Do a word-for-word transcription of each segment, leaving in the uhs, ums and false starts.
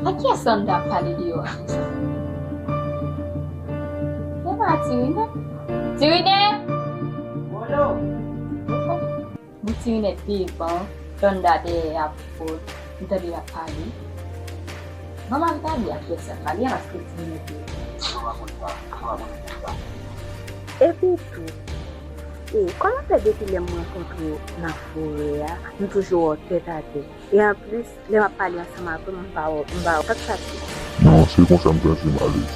A kiyès Landa ap pale deyò a konsa? Se pa Ti Rinèt? Ti Rinèt! Bon, Ti Rinèt devan, Landa dèyè a pou kò l. M tande l ap pale. Ban m al gade a kiyès l ap pale a, paske Ti Rinèt devan. Epi tou, e, kòman fè depi lè m rankontre w nan forè a, m toujou wè w tèt atè? E anplis, lè m ap pale ansanm avè w, m pa wè, m pa wè w. Sa k pase? Non, se konsa m santi m alèz.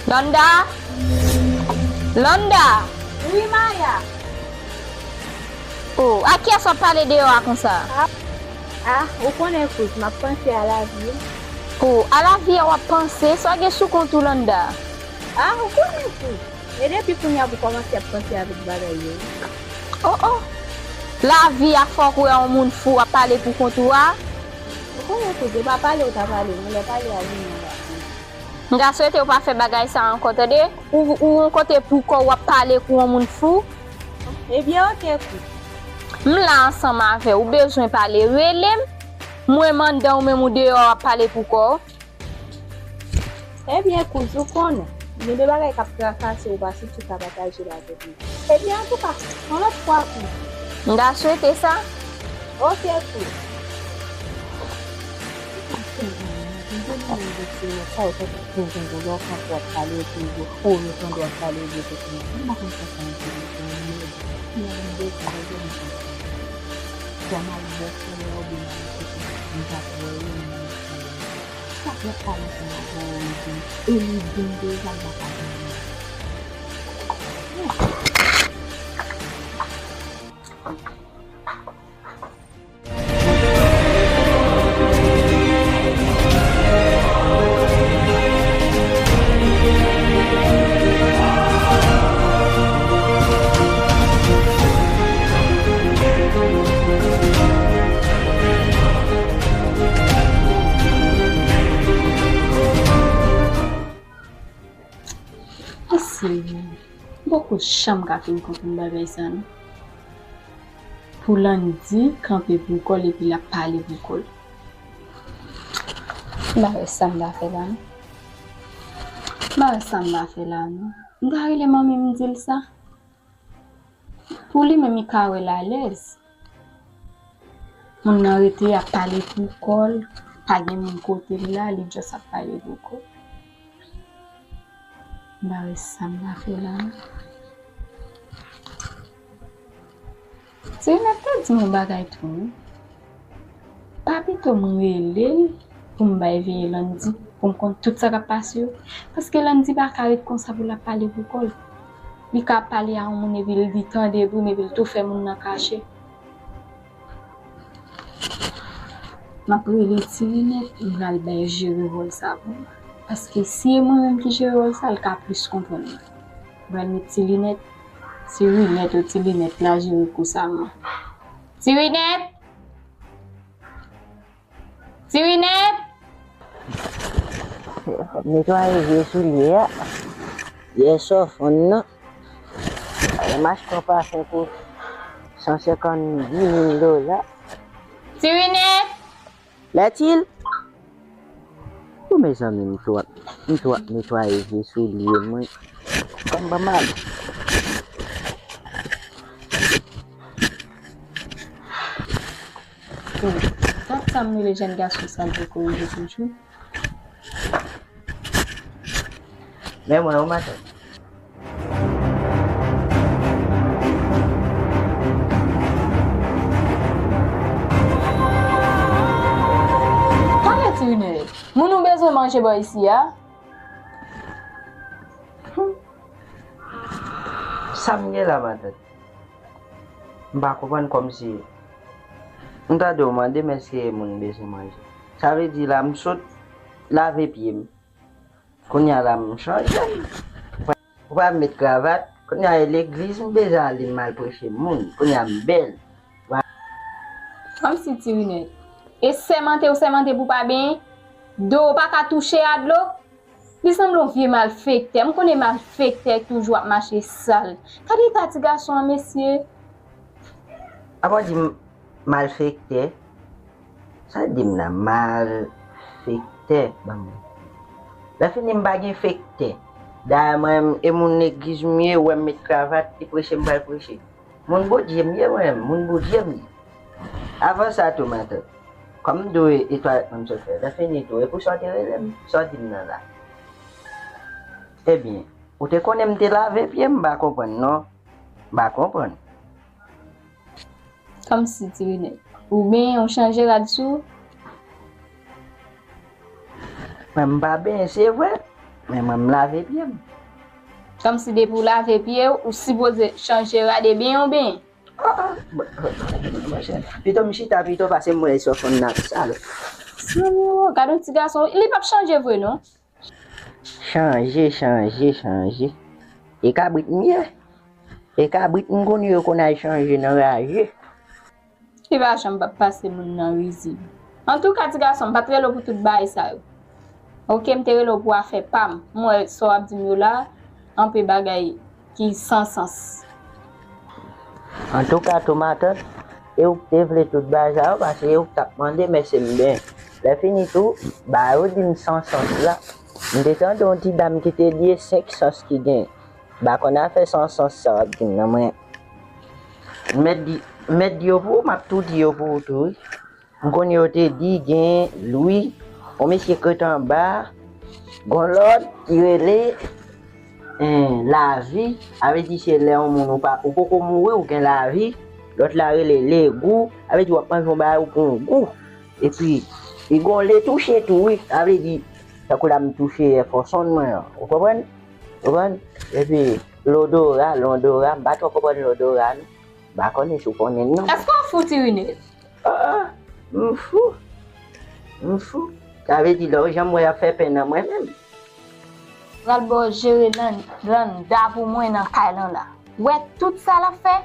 Landa! Landa! Wi, Maya! Oh, a kiyès w ap pale deyò a konsa? Ah, ah, ou konnen, Kouz, m ap panse a lavi. Oh, a lavi a w ap panse? Sa w gen sou kont ou, Landa? Ah, ou konnen, Kouz. E depi kounye a pou kòmanse ap panse avèk bagay yo. Oh, oh. Lavi a fè w kwè yon moun fou ap pale pou kont ou a? Ou konnen, Kouz, e pa pale ou ta pale, non, lè pale a vini anba. M ta swete w pa fè bagay sa ankò, tande? Ou, ou yon kote pou kò w ap pale kou yon moun fou. Ebyen, oke, Kouz. M la ansanm avè w, ou bezwen pale, rele m. Mwen m anndan, ou menm ou deyò, w ap pale pou kò w. Ebyen, Kouz, ou konnen, gen de bagay k ap trakase w, ou pa sitou ka pataje l avèk mwen. Ebyen, antouka, yon lòt fwa, Kouz. M ta swete sa. Oke, Kouz. Sa fè pale sou mwen pou ou di, e li vin deja l pa ka vini. Mesye, m poko janm ka fin konprann bagay sa non. Pou Landy kanpe pou kò l epi l ap pale pou kò l. M pa wè sa m ta fè la non. M pa wè sa m ta fè la non. M ta rele manmi m di l sa. Pou li menm, li ka wè l alèz. Moun nan rete ap pale pou kò l, pa gen moun kote l la, li just ap pale pou kò l. M pa wè sa m ta fè la non. Ti Rinèt te di m yon bagay tou wi. Pa pito m rele l pou m bay veye Landy, pou m konn tout sa k ap pase yo? Paske Landy pa ka ret konsa pou l ap pale pou kò l. Li ka pale a yon moun epi l, li tande bri m epi l tou fè moun nan kache. M ap rele Ti Rinèt, m pral bay jere wòl sa pou mwen. Paske si e mwen menm ki jere wòl sa, l ka plis konprann mwen. M pral met Ti Rinèt, Ti Rinèt ou Ti Linèt la jere kou sa mwen. Ti Rinèt! Ti Rinèt! Netwaye vye soulye a. Yè sò fonn nan. Yon machkò pafen pou san senkanndiz mil dola. Ti Rinèt! Lètil! Ou mezanmi, m tou ap, m tou ap netwaye vye soulye mwen. Kòm ban mal. Gad sa m rele jèn gason sa l te korije toujou. Men mwen, ou matant. Tande Ti Rinèt, moun ou bezwen manje bò isi a? Sa m gen la, matant? M pa konprann kòmsi m tande w mande m èske moun bezwen manje. Sa vle di la m sot lave pye m. Kounye a la m chanje m. Ou pa met kravat. Kounye a e legliz m bezwen ale m al preche moun. Kounye a m bèl. Kòmsi Ti Rinèt. E sèmante ou sèmante pou pa benyen? Do w pa ka touche a dlo? Li sanble yon vye malfektè. M konnen malfektè toujou ap mache sal. Gade eta ti gason an, mesye. Apa w di m malfektè? Sa w di m nan? Malfektè. tè ban mwen. Lè fini, m pa gen fek tè. Dayè, mwen, e moun legliz m ye, ou wè m met kravat, li preche, m pral preche. Moun Bondye m ye, mwen, moun Bondye m ye. Avan sa tou, matant, kòm m di w e twalèt mwen m sot fè, lè fini tou, e pou sa w te rele m, sa w di m nan la? Ebyen, ou te konnen m te lave pye m, m pa konprann, non. M pa konprann. Kòmsi, Tirinèt, ou benyen, ou chanje rad sou ou? Mwen, m pa benyen, se vre, men mwen, m lave pye m. Kòmsi depi w lave pye w, ou sipoze chanje rad e benyen w benyen? Ah, ah, monchè, pito m chita pito pase m wè sa w fè nan sal. Manmi, o, gade yon ti gason, li p ap chanje vre, non. Chanje, chanje, chanje. E kabrit m ye. E kabrit m konn yo konn al chanje nan raje. Li pa janm p ap pase moun nan rizib. Antouka, ti gason, m pa t rele w pou tout bagay sa yo. Oke, m te rele w pou afè pa m. M wè sa w ap di m yo la, anpe bagay ki san sans. Antouka, tou matant, e ou k te vle tout bagay sa yo, paske e ou k t ap mande, men se m benyen. Lè fini tou, ba yo di m san sans la. M te tande yon ti dam ki te di e senk sans ki gen. M pa konn afè san sans sa w ap di m nan mwen. M mèt di, m mèt di yo pou ou, m ap tou di yo pou ou tou, wi. M konnen yo te di gen Lwi, yon mesye k ret anba, gon lòt ki rele, en, Lavi, sa vle di se lè yon moun ou pa, ou poko mouri, ou gen lavi, lòt la rele Legou, sa vle di w ap manje yon bagay ou pran yon gou. Epi, li gon le touche tou, wi, sa vle di, tankou la m touche Air Force One mwen an, ou konprann? Ou konprann? Epi, lodora, lodora, m pa twò konprann lodora, non. M pa konnen si w konnen l, non. Èske w fou, Tirinèt? Ah, ah, m fou. M fou. Sa vle di, lè w janm wè y ap fè pen nan mwen menm. Pral ba w jere Lan-, Landa pou mwen nan kay lan la. Wè tout sa l ap fè,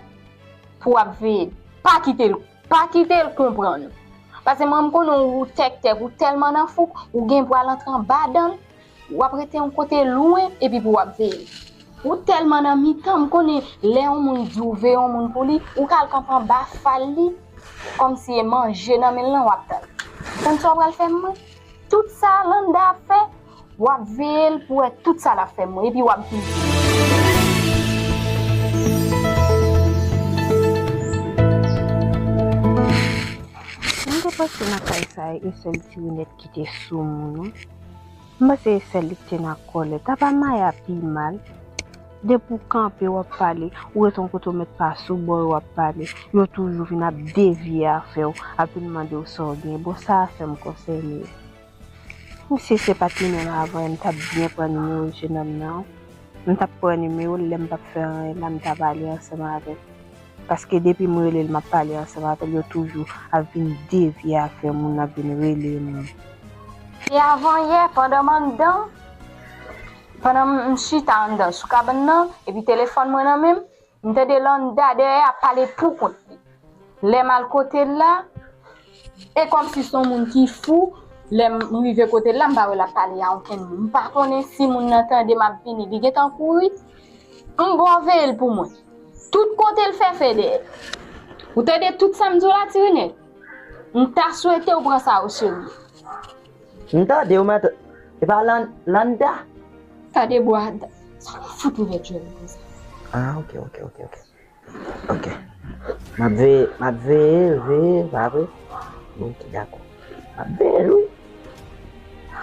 pou w ap veye l. Pa kite l, pa kite l konprann ou. Paske mwen, m konnen w tèktèk, ou tèlman nan fouk, ou gen pou al antre anba dan l, w ap rete yon kote lwen, epi pou w ap veye l. Ou tèlman nan mitan, m konnen lè yon moun di w veye yon moun pou li, ou ka al kanpe anba fal li, kòmsi e manje nan men l lan w ap tann. Tann sa w pral fè mwen? Tout sa Landa ap fè, w ap veye l pou wè tout sa l ap fè mwen, epi w ap vin. Mwen te panse nan kay sa a, e sèl Tirinèt ki te sou moun, wi. M panse e sèl li ki te nan kòlèt. Apa Maya pi mal. Depi w kanpe, w ap pale, ou ret yon kote, w mèt pa sou bò yo, w ap pale, yo toujou vin ap devye afè w, ap vin mande w sa w gen. Bon, sa a fè m konsène yo. Si se pa t li menm avan, m t ap byen pran nimewo jenòm nan. M t ap pran nimewo l, lè m p ap fè anyen la, m t ap pale ansanm avè l. Paske depi m rele l, m ap pale ansanm avè l, yo toujou ap vin devye afè moun, ap vin rele moun. Se avan yè, pandan m anndan, pandan m chita anndan sou kabann nan, epi telefòn mwen nan men m, m tande Landa dèyè ap pale pou kont li. Lè m al kote l la, e kòmsi se yon moun ki fou, lè m rive kote l la, m pa wè l ap pale a okenn moun. M pa konnen si moun nan tande m ap vini, li gentan kouri. M ba w veye l pou mwen. Tout kote l fè fè dèyè. Ou tande tout sa m di w la, Tirinèt? M ta swete w pran sa oserye. M tande w, matant. E pa Lan-, Landa? Gade bwa, sa w fout ouvè djòl konsa. Ah, ok, ok, ok, ok. Ok. M ap veye, m ap veye, veye, pa vre? Ok, dakò. M ap veye l, wi.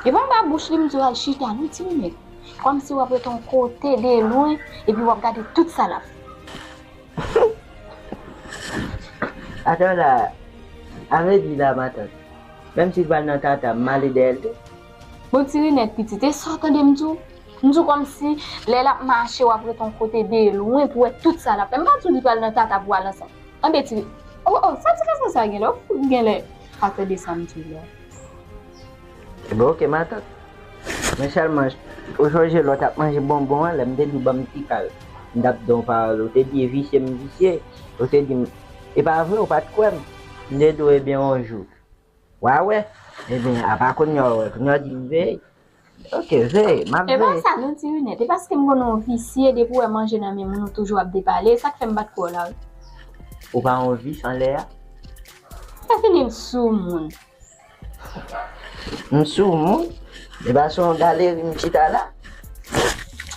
E pa anba bouch li m di w al chita, non, Tirinèt. Kòmsi w ap rete yon kote de lwen, epi w ap gade tout sa l ap fè. Atò la, sa vle di la, matant, menm si l pral nan tata, m ale dèyè l tou? Bon, Tirinèt pitit, e sa w tande m di w? M di w kòmsi lè l ap mache, w ap rete yon kote de lwen pou w wè tout sa l ap fè. M pa di w li pral nan tata pou w al ansanm. Anben, Tiri-, o, o, sa ti gason sa gen lè, w fout gen lè pa tande sa m di w la. Ebyen, ok, matant. Men sèlman, ou sonje lè w t ap manje bonbon an, lè m te di w ban m ti kal, m t ap di w yon pawòl, ou te di e visye m visye, ou te di m, e pa vre, ou pa t kwè m. M te di w, ebyen, yon jou w a wè. Ebyen, apa kounye a w wè, kounye a w di m veye. Ok, veye, m ap veye. E pa sa non, Tirinèt, e paske m konnen w visye, depi w wè manje nan men moun, ou toujou ap depale, e sa k fè m pa t kwè w la, wi. Ou pa yon vis anlè a? Sa fini m sou moun. M sou moun. E pa sou yon galeri m chita la.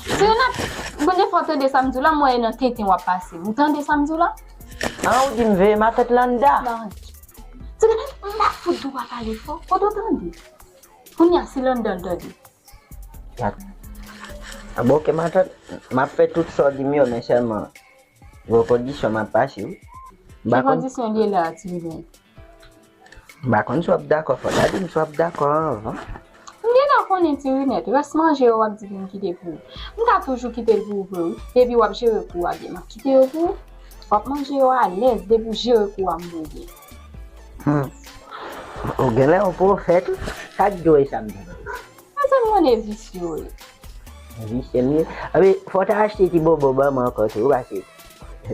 Ti Renèt, bon, defwa w tande sa m di w la, m wè e nan tenten w ap pase. Ou tande sa m di w la? An, ou di m veye matant Landa. Matant. Ti Renèt, m pa fout dwe pa pale fò. Kote w tande? Kounye a, se Landa l tande. Gat. A bon, oke, matant, m ap fè tout sa w di m yo, men sèlman, gen kondisyon m ap pase, wi. M pa konn. Ki kondisyon li ye la, Ti Renèt? M pa konn si w ap dakò, fò w ta di m si w ap dakò anvan. M gentan konnen, Ti Renèt, rès manje yo w ap di pou m kite pou ou. M ka toujou kite l pou ou vre, wi. Depi w ap jere kou a byen, m ap kite yo pou ou. W ap manje yo alèz, depi w jere kou a m pou ou byen. Hmm. Ou genlè yon pwofèt, wi. Sa k di w e sa m tande. Mwen se moun e visye w ye. Visye m ye. Anben, fò w ta achte ti bonbon ban mwen ankò tou, paske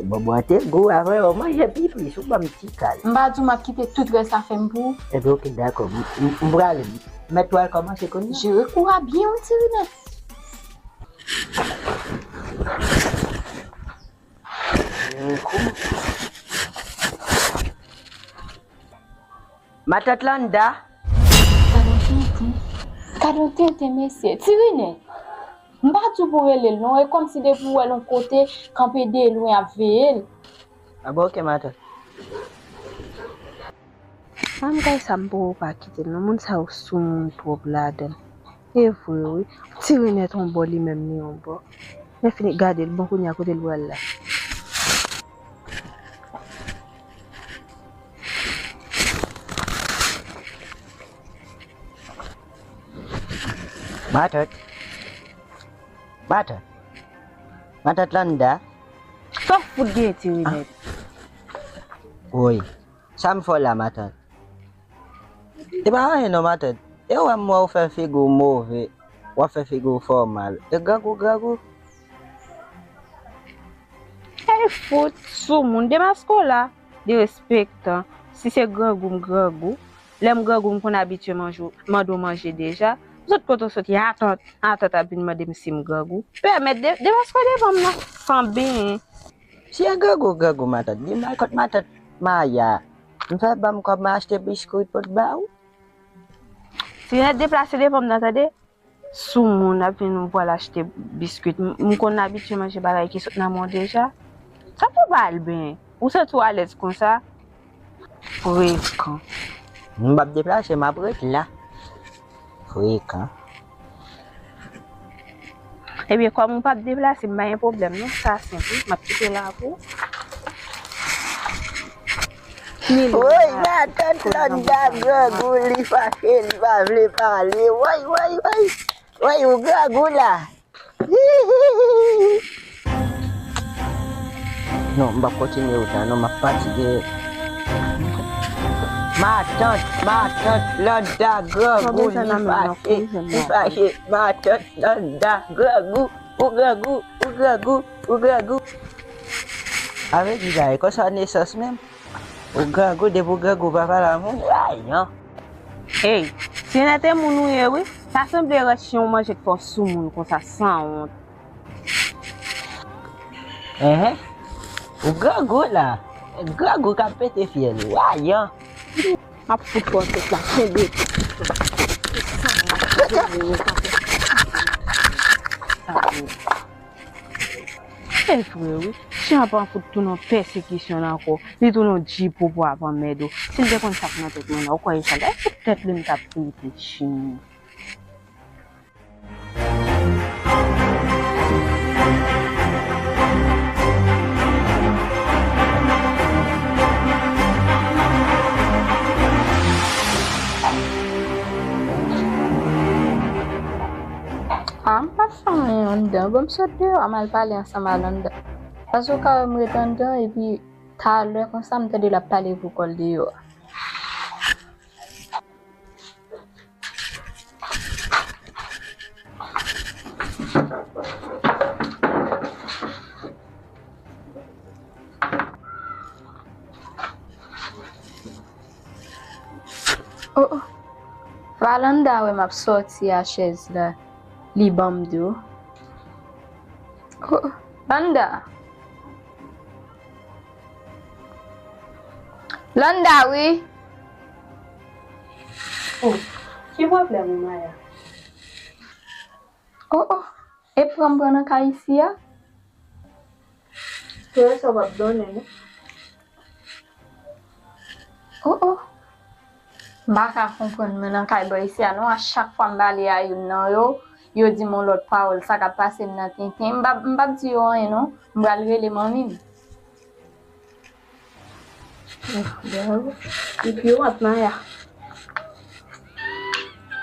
bonbon an te gou, apre w manje pi plis, ou ban m ti kal. M pa di w m ap kite tout rès afè m pou ou? Ebyen, oke, dakò. M, m, m prale. Mèt pral kòmanse kounye a. Jere kou a byen, wi, Ti Renèt. Jere kou. Matant Landa. Gad yon tenten. Gad yon tenten, mesye. Ti Renèt. M pa di w pou w rele l non. E kòmsi depi w wè l yon kote, kanpe de lwen ap veye l. A bon, oke, matant. Sa m kay sa m poko pa kite l non. Moun sa yo soumoun twòp ladan l. E vre wi. Ti Renèt yon bò, li menm li yon bò. Lè fini gade l, bon, kounye a kote l pral la? Matant. Matant. Matant Landa. Sa w fout gen, Ti Renèt? Woy. Sa m fè w la, matant? E pa anyen non, matant. E w wè m wè w fè figi w move, w ap fè figi w fè w mal. E grangou, grangou. Ey, fout soumoun, demaske w la, derespektan. Si se grangou, m grangou. Lè m grangou, m konn abitye manje w, mande w manje deja. Sot kote w soti, atant, atant ap vin mande m si m grangou. Pèmèt de, demaske w devan m nan, san benyen. Si e grangou, grangou, matant, di m al kot matant Maya. M fè ban m kòb, m achte biskit pou l ba ou. Si w deplase devan m nan, tande. Soumoun ap vin, ou pral achte biskit. M, m konn abitye manje bagay ki sot nan men w deja. Sa pou bal ben? Ou santi w alèz konsa? Frekan. M p ap deplase, m ap ret la. Frekan. Ebyen, kòm ou p ap deplase, m pa gen pwoblèm non, sa senp wi, m ap kite la pou ou. Woy, matant Landa grangou, li fache, li pa vle pale. Woy, woy, woy. Woy, ou grangou la. Non, m p ap kontinye wout la non, m ap fatige. Matant, matant Landa grangou, li fache, li fache. Matant Landa grangou, ou grangou, ou grangou, ou grangou. Avè di la, e konsa nesans menm. Ou grangou, depi ou grangou, papa lanmou, rayan. Ey, si nèt e moun ou ye, wi. Sa sanble rès chen ou manje k fè w soumoun konsa, sanwont. Enhen. Ou grangou la. Grangou k ap pete fyèl ou, rayan. M ap fout pran tèt la, kenbe. E vre wi, chen an pran fout tounen yon pèsekisyon l ankò. Li tounen yon djipopo ap anmède w. Si l te konn sa k nan tèt mwen nan, ou kwè e sa l, e fout tèt li m t ap pete chen. A, m pa fè anyen anndan. Bon, m sot deyò a, m al pale ansanm a Landa. Paske ou ka wè m ret anndan, epi talè konsa, m tande l ap pale pou kò l deyò a. Oh, oh. Valanda wè m ap sòti a chèz la. Li ban m dlo. Oh, oh. Landa. Landa, wi. Oh. Ki pwoblèm ou, Maya? Oh, oh. E pran m pran nan kay isi a? Frè sa w ap donnen, non? Oh, oh. M pa ka konprann mwen nan kay bò isi a, non. A chak fwa m pale a youn nan yo, yo di m yon lòt pawòl. Sa k ap pase m nan tenten. M p ap, m p ap di yo anyen, non. M pral rele manmi m. Epi w ap Maya.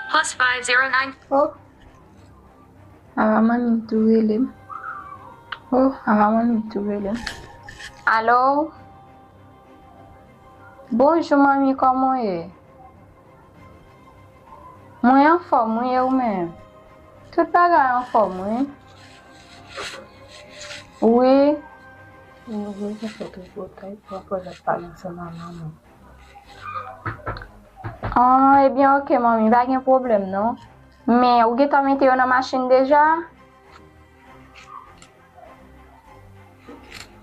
Plus five zero nine. Oh. Ava manmi m tou rele m. Oh, ava manmi m tou rele m. Alo? Bonjou, manmi, kòman w ye? Mwen anfòm, wi, e ou menm? Tout bagay anfòm, wi. Wi. Mwen vle fè tripotay pou apre l ap pale ansanm ak manman. Ah, ebyen, oke, manmi, pa gen pwoblèm, non. Men, ou gentan mete yo nan machin deja?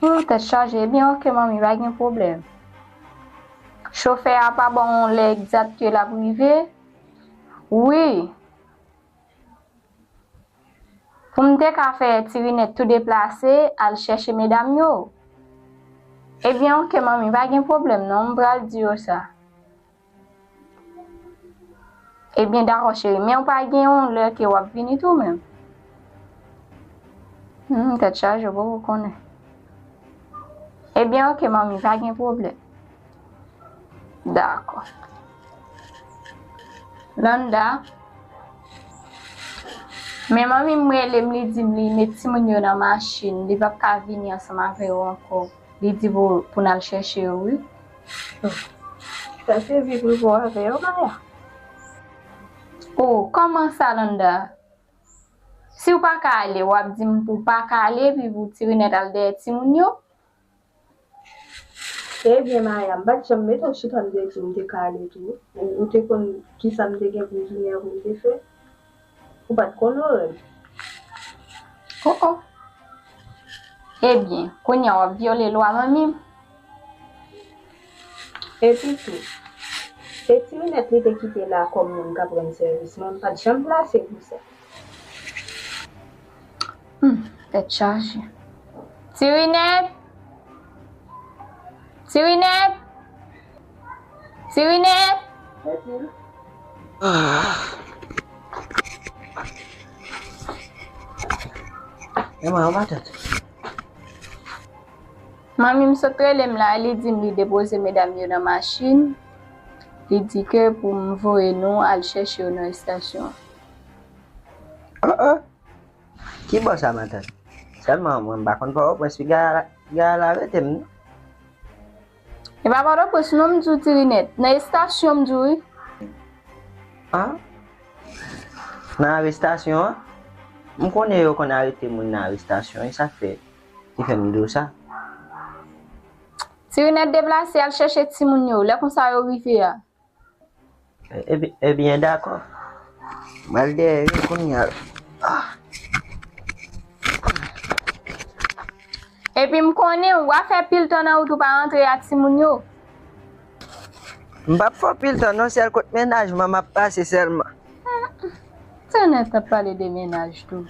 Oh, tèt chaje. Ebyen, oke, manmi, pa gen pwoblèm. Chofè a pa ba w yon lè egzat ke l ap rive? Wi. Pou m te ka fè Ti Rinèt tou deplase, al chèche medam yo. Ebyen, oke, manmi, pa gen pwoblèm, non, m pral di yo sa. Ebyen, dakò, cheri. Men ou pa gen yon lè ke w ap vini tou menm? Hmm, tèt chaje, ou poko konnen. Ebyen, oke, manmi, pa gen pwoblèm. Dakò. Landa. Men manmi m rele m, li di m li met timoun yo nan machin, li p ap ka vini ansanm avè yo ankò. Li di pou, pou n al chèche yo, wi. Sa se vi pou w avè yo, Maya. Oh, kòman sa, Landa? Si w pa ka ale, w ap di m pou w pa ka ale, epi pou Ti Rinèt al dèyè timoun yo? Ebyen, Maya, m pa t janm mete w chita m te di w m te ka ale tou. Ou, ou te konn kisa m te gen pou jounen an pou m te fè? Ou pa t konn orè m. Oh, oh. Ebyen, kounye a w ap vyole lwa manmi m. Epi tou, se Ti Rinèt li te kite la kòm moun k ap rann sèvis mwen, m pa t janm plase pou sa. Hmm, tèt chaje. Ti Rinèt! Ti Rinèt! Ti Rinèt! Ah. Manmi m sot rele m la, li di m li depoze medam yo nan machin. Li di ke pou m voye nou al chèche yo nan estasyon an. Oh, oh. Ki bò sa, matant? Sèlman mwen, m pa konn Pòtoprens, piga a la rete m, non. E pa Pòtoprens, non, m di w, Ti Rinèt. Nan estasyon, m di w, wi. Ah? Nan arestasyon an? M konnen yo konn arete moun nan arestasyon, e sa k fè, ki fè m di w sa. Ti Rinèt deplase, al chèche timoun yo. Lè konsa yo rive a. Ebi-, ebyen, dakò. M al dèyè yo kounye a. Ah. Epi m konnen w a fè pil tan nan wout ou pa rantre a timoun yo. M p ap fè w pil tan non, sèl kot mennaj mwen m ap pase sèlman. Ti Rinèt ap pale de mennaj tou.